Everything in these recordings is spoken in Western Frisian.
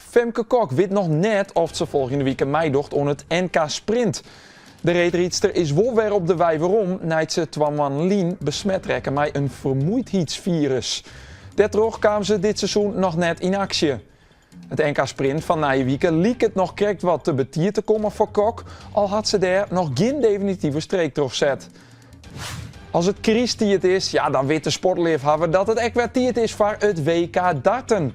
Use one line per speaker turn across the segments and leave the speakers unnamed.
Femke Kok wit noch net oft se folgjende wike meidocht oan it NK Sprint. De reedrydster is wol wer op de wei werom nei't se twa moannen lyn besmet rekke mei in fermuoidheidsfirus. Dêrtroch kaam se dit seizoen noch net yn aksje. It NK Sprint fan nije wike liket noch krekt wat te betiid te kommen foar Kok, al hat se dêr noch gjin definitive streek troch set. As it krysttiid is, ja, dan wit de sportleafhawwer dat it ek wer tiid is foar it WK darten.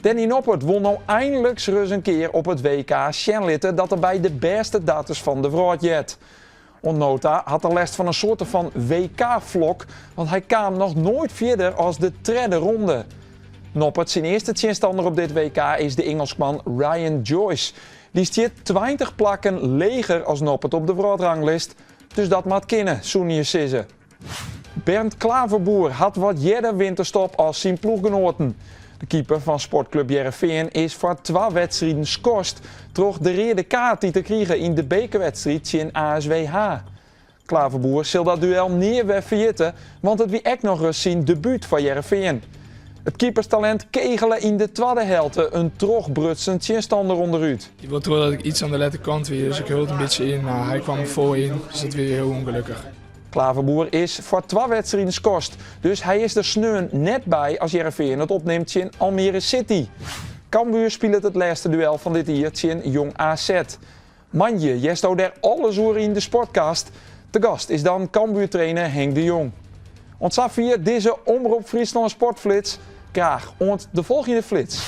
Danny Noppert wol no einliks ris in kear op it WK sjen litte dat er by de bêste darters fan de wrâld heart. Oant no ta hat er lêst fan in soarte fan WK-flok, want hy kaam noch noait fierder as de tredde ronde. Noppert syn earste tsjinstanner op dit WK is de Ingelskman Ryan Joyce. Dy stiet 20 plakken leger as Noppert op de wrâldranglist, dus dat moat kinne, soene je sizze. Bernt Klaverboer hat wat earder winterstop as syn ploechgenoaten. De keeper fan Sportklup Hearrenfean is foar twa wedstriden skorst troch de reade kaart dy't er krige yn de bekerwedstriid tsjin ASWH. Klaverboer sil dat duel nea wer ferjitte, want it wie ek noch ris syn debút foar Hearrenfean. It keeperstalint kegele yn de twadde helte in trochbrutsen tsjinstanner ûnderút.
Ik wol trochdat ik iets aan de lette kant wie, dus ik hield in bytsje yn, mar hy kwam derfoar yn, dus dat wie hiel ûngelokkich.
Klaverboer is foar twa wedstriden skorst, dus hy is der sneon net by as Hearrenfean it opnimt tsjin Almere City. Cambuur spilet it lêste duel fan dit jier tsjin Jong AZ. Moandei hearsto dêr alles oer yn de Sportcast. Te gast is dan Cambuur-trainer Henk de Jong. Oant safier dizze Omrop Fryslân Sportflits. Graach oant de folgjende flits.